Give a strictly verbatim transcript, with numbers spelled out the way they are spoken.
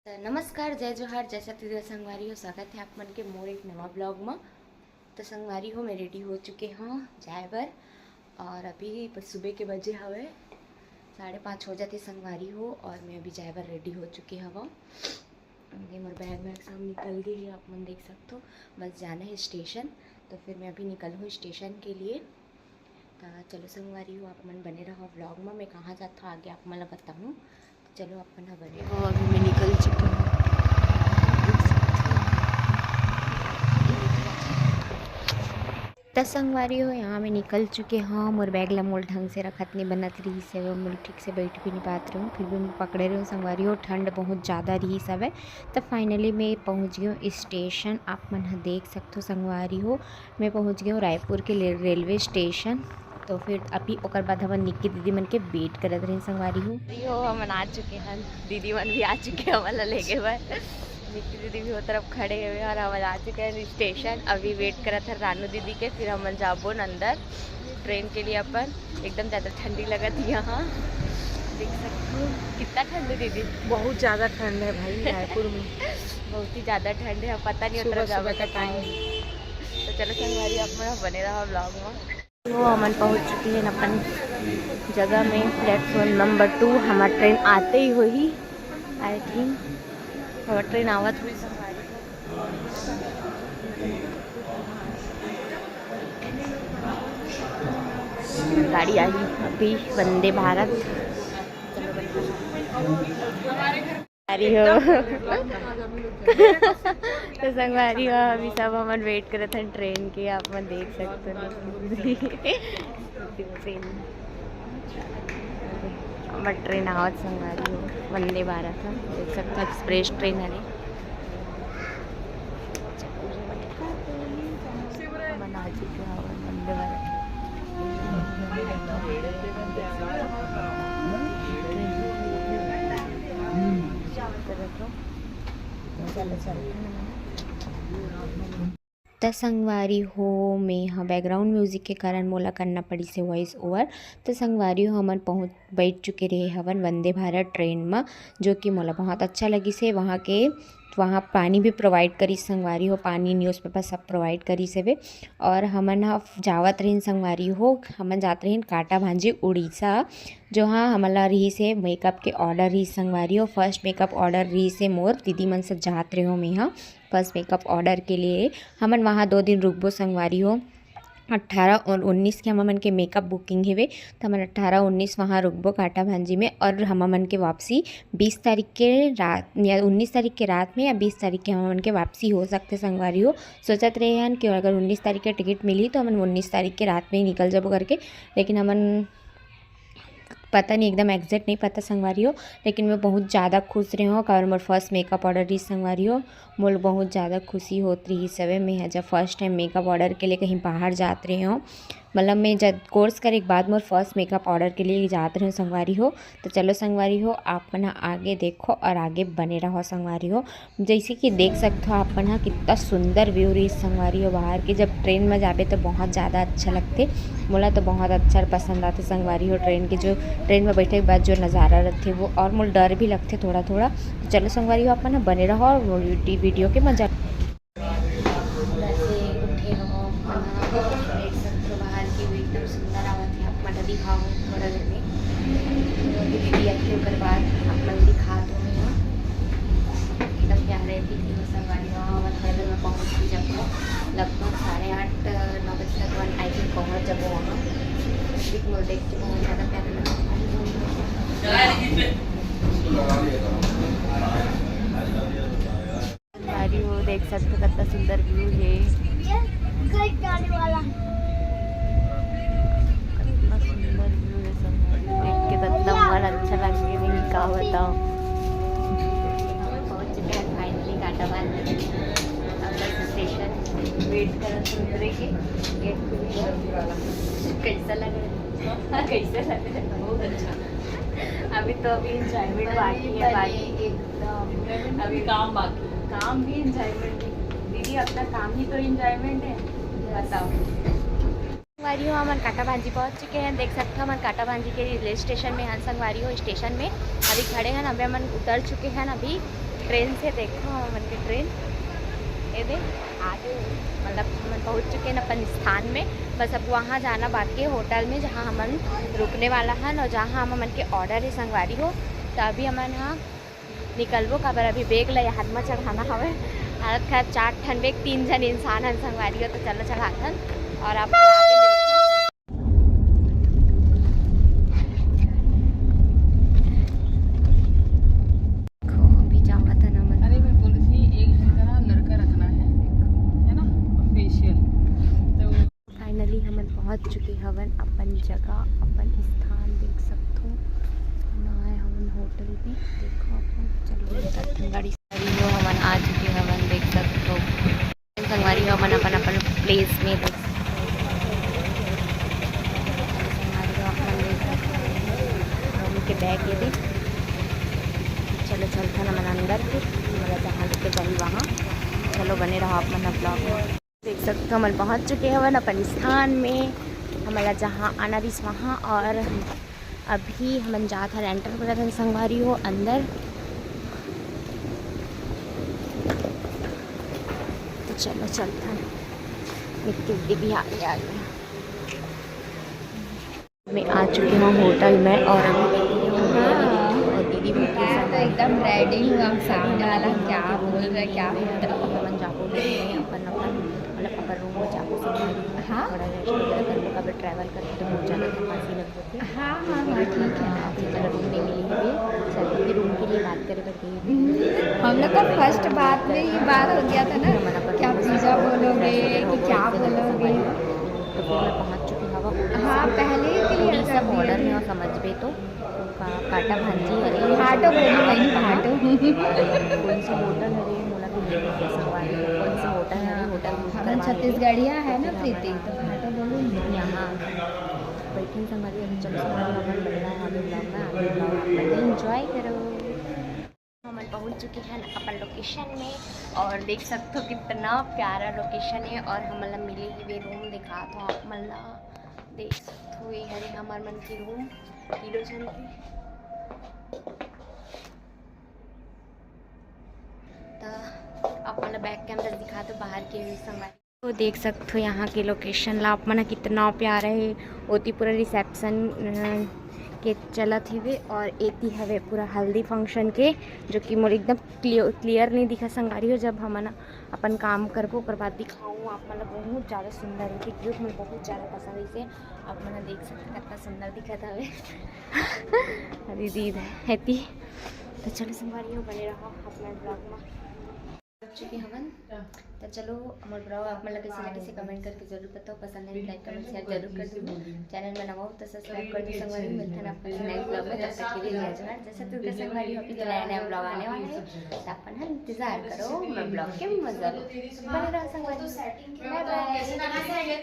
नमस्कार, जय जोहार, जय छत्तीसगढ़ संगवारी हो। स्वागत है आप मन के मोर एक नवा ब्लॉग में। तो संगवारी हो, मैं रेडी हो चुके हूँ जाए बर और अभी बस सुबह के बजे हवे साढ़े पाँच हो जाते संगवारी हो, और मैं अभी जाए बर रेडी हो चुके हवँ। ये मोर बैग वैग सब निकल गए है, आप मन देख सकते हो। बस जाना है स्टेशन, तो फिर मैं अभी निकल हूँ स्टेशन के लिए। तो चलो संगवारी हो, आप मन बने रहो ब्लॉग में, मैं कहाँ जाता हूँ आगे आप मन ला बताऊँ। तो चलो अपन ह बने हो, अभी मैं निकल चुकी हूँ। त संगवारी हो, यहाँ मैं निकल चुके हूँ। मोर बैग ला मोल ढंग से रखत नहीं बनत रही से, मोल ठीक से बैठ भी नहीं पात रहूँ, फिर भी मैं पकड़े रहूँ संगवारी हो। ठंड बहुत ज़्यादा रही सब है। तो फाइनली मैं पहुँच गई हूँ स्टेशन। आप मन ह देख सकते हो संगवारी हो, मैं पहुँच गई हूँ रायपुर के ले-, रेलवे स्टेशन। तो फिर अभी ओकर बाद हमन निक्की दीदी मन के वेट करत रहे संगवारी हो। यो हमन आ चुके हैं, दीदी मन भी आ चुके हैं, हमन ला लेके बर। निक्की दीदी भी वो तरफ खड़े हुए हैं और हमन आ चुके हैं स्टेशन। अभी वेट करत है रानू दीदी के, फिर हमन जाबो न अंदर ट्रेन के लिए अपन। एकदम ज़्यादा ठंडी लगत है यहाँ, देख सकते हो कितना ठंड है दीदी। बहुत ज़्यादा ठंड है भाई रायपुर में। बहुत ही ज़्यादा ठंड है, पता नहीं उतरा सुबह जाबो का टाइम। तो चलो संगवारी, आप मन बने रहो ब्लॉग में। तो हमन पहुँच चुके हैं अपन जगह में, प्लेटफॉर्म नंबर टू। हमार ट्रेन आते ही होही, आई थिंक हमार ट्रेन आवत हुई। गाड़ी आई अभी, वंदे भारत। अरे हो। तो संगवारी हो, अभी सब हमन वेट करत हन ट्रेन के, आप मन देख सकते हो। ट्रेन, हमर ट्रेन आवत संगवारी हो, वंदे भारत ह, देख सकते हो एक्सप्रेस ट्रेन हरे। हमन आ चुके हवन वंदे भारत। त संगवारी हो, मैं ह बैकग्राउंड म्यूजिक के कारण मोला करना पड़िस हे वॉइस ओवर। त संगवारी हो, हमन पहुँच, बैठ चुके रहे हवन वंदे भारत ट्रेन म, जो कि मोला बहुत अच्छा लगिस हे। वहाँ के, वहाँ पानी भी प्रोवाइड करिस संगवारी हो, पानी, न्यूज़पेपर सब प्रोवाइड करिस हेवे। और हमन ह जावत रहिन संगवारी हो, हमन जात रहिन कांटाभांजी उड़ीसा, जो हाँ हमन ला रहिस हे मेकअप के ऑर्डर रहिस संगवारी हो। फर्स्ट मेकअप ऑर्डर रहिस हे मोर, दीदी मन सब जात रहे हो मैं ह फर्स्ट मेकअप ऑर्डर के लिए। हमन वहाँ दो दिन रुकबो संगवारी हो। अट्ठारह और उन्नीस के हमन के मेकअप बुकिंग हेवे, त हमन अट्ठारह उन्नीस वहाँ रुकबो कांटाभांजी में, और हमन के वापसी बीस तारीख के रात या उन्नीस तारीख के रात में या बीस तारीख के हमन के वापसी हो सकथे संगवारी हो। सोचत रहे हन कि अगर उन्नीस तारीख के टिकट मिलही तो हमन उन्नीस तारीख के रात में ही निकल जाबो करके, लेकिन हमन पता नहीं, एकदम एग्जैक्ट नहीं पता संगवारी हो, लेकिन मैं बहुत ज़्यादा खुश रहे हूँ, काबर मोर फर्स्ट मेकअप ऑर्डर रहिस संगवारी हो। मोला बहुत ज़्यादा खुशी होत रहिस हवे। मैं ह जब फर्स्ट टाइम मेकअप ऑर्डर के लिए कहीं बाहर जात रहे हूँ, मतलब मैं जब कोर्स करे के बाद मोर फर्स्ट मेकअप ऑर्डर के लिए जात रहे हूँ संगवारी हो। तो चलो संगवारी हो, आप मन ह आगे देखो और आगे बने रहो संगवारी हो। जैसे कि देख सकते हो आप मन ह, कितना सुंदर व्यू रहिस संगवारी हो बाहर के। जब ट्रेन में जाबे तो बहुत ज़्यादा अच्छा लगथे। मोला तो बहुत अच्छा पसंद आथे संगवारी हो ट्रेन के, जो ट्रेन में बैठे के बाद जो नज़ारा रहथे वो, और मोला डर भी लगथे थोड़ा थोड़ा। तो चलो संगवारी हो, आप मन ह बने रहो और वीडियो के मजा। जैसे उठे हो, देख सकते हो बाहर की व्यू एकदम सुंदर आवत है। आप मन दिखाओ थोड़ा देर में, दीदी आती है, ओकर बाद आप मन दिखा दो। मैं एकदम प्यारे दीदी हो संगवारी हो, हमन थोड़ा देर में पहुँच भी जाबो। लगभग साढ़े आठ, नौ बजे तक वन आई थिंक पहुँच जाबो वहाँ। दीदी को देख के बहुत ज़्यादा प्यारा लगा। संगवारी हो, देख सकते हो कितना सुंदर व्यू है, कितना सुंदर व्यू है संगवारी। देख के तो एकदम मन अच्छा लग गया, नहीं का बताओ। पहुंच चुके हैं फाइनली कांटाभांजी। अब बस स्टेशन वेट करत उतरे के, गेट खुली। कैसा लग रहा है? कैसा लग रहा है? बहुत अच्छा। अभी तो अभी एंजॉयमेंट बाकी है, बाकी एकदम। अभी काम बाकी। काम भी एंजॉयमेंट है दीदी, अपना काम ही तो एंजॉयमेंट है, बताओ। संगवारी हो, हमन कांटाभांजी पहुंच चुके हैं। देख सकते हो हमन कांटाभांजी के रेलवे स्टेशन में हन संगवारी हो, स्टेशन में अभी खड़े हैं। अभी हमन उतर चुके हैं अभी ट्रेन से देखो, हमन के ट्रेन ये दे आगे, मतलब हमन पहुंच चुके हैं अपन स्थान में। बस अब वहाँ जाना बाकी है होटल में, जहाँ हमन रुकने वाला हन और जहाँ हमन के ऑर्डर है संगवारी हो। तो अभी हमन हा निकलबो, काबर अभी बैग ला हाथ में चढ़ाना हवे। हालत खराब, चार ठन बैग, तीन जन इंसान हन संगवारी हो, तो चलो चढ़ाथन और आप आगे मिलते हैं। देखो, अभी जावत है ना मन। अरे, मैं बोली थी, एक जन का ना लड़का रखना है, है ना, फेशियल। तो फाइनली हमन पहुंच चुके हवन अपन जगह, अपन स्थान देख सकथो। हमन आए हवन होटल में, देखो अपन, चलो, गाड़ी। संगवारी हो, हमन आ चुके हवन, देख सकथो। संगवारी हो, हमन अपन, अपन प्लेस में देख सकथो। संगवारी हो, अपन देख सकथो। हमन के बैग ये दे। चलो, चलथन हमन अंदर फिर, हमला जहाँ लेके जाही वहाँ। चलो, बने रहो आप मन ब्लॉग में। देख सकथो, हमन पहुँच चुके हवन अपन स्थान में, हमला जहाँ आना रहिस वहाँ। और अभी हमन जात हन, एंटर करत हन संगवारी हो अंदर। तो चलो चलथन, मिट्टी उट्टी भी आ गया आगे। मैं आ चुकी हूँ होटल में और अभी हाँ, और दीदी भी तो एकदम रेडी हूँ। अब सामने वाला क्या बोल रहा है, क्या बोल रहा है। अपन जाको अपन, अपन, मतलब अपन रूम में जाको सब हाँ। थोड़ा रेस्ट वगैरह करके, कभी ट्रैवल करके तो बहुत ज़्यादा थकासी लग जाती है। हाँ, हाँ, हाँ, ठीक है। अभी मेरा रूम नहीं मिली हुई है, सर की रूम के लिए बात करे, पर हम लोग का फर्स्ट बात में ये बात हो गया था ना, क्या पिज़्ज़ा बोलोगे कि क्या बोलोगे? तो फिर मैं पहुँच चुकी हूँ। हाँ, पहले ही क्लियर कर दिए थे। बॉर्डर में और समझ में तो का-, काटा भांजी हरे। भाटो बोली नहीं, भाटो। कौन सी होटल हरे, मोला भी नहीं पता संगवारी। कौन सी होटल हरे, होटल बुक हमन करवा लेंगे। छत्तीसगढ़िया है ना, प्रीति, तो भाटो बोलो नहीं। यहाँ बैठे संगवारी, अभी चलो संगवारी, हमन मिलना है अगले ब्लॉग में, अगले ब्लॉग में एंजॉय करो। हमन पहुंच चुके हैं अपन लोकेशन में और देख सकते हो कितना प्यारा लोकेशन है और हमन ला मिले हुए रूम दिखात हो आप मन ला। देख सकते हो ये हरे हमर मन के रूम, तीनों जन के। त आप मन ला बैक कैमरा दिखात हो बाहर के view संगवारी। तो देख सकते हो यहाँ के लोकेशन ला आप मन ह, कितना प्यारा है। ओती पूरा रिसेप्शन के चलत हवे और एती हवे पूरा हल्दी फंक्शन के, जो कि मोर एकदम क्लियर, क्लियर नहीं दिखा संगवारी हो। जब हमन अपन काम करबो ओकर बाद दिखाऊँ आप मन ला। बहुत ज़्यादा सुंदर है, क्योंकि मोर बहुत ज़्यादा पसंद है इसे। आप मन देख सकते हो कितना सुंदर दिखत हवे। अरे दीदी है ती। तो चलो संगवारी हो, बने रहो अपना ब्लॉग में। पहुंच चुके हवन। तो चलो, हमर ब्लॉग आप मन ला कैसे लगे, कमेंट करके जरूर बताओ। पसंद है, लाइक, कमेंट, शेयर जरूर कर दो। चैनल में नवा हो तो सब्सक्राइब कर दो संगवारी। मिलते हैं आपको नेक्स्ट ब्लॉग में, तब तक के लिए जय जोहार। जैसे तुमके संगवारी हो, अभी तो नया नया ब्लॉग आने वाला है, तो अपन हम इंतजार करो हमर ब्लॉग के, मजा लो। बने रहो संगवारी, बाय बाय।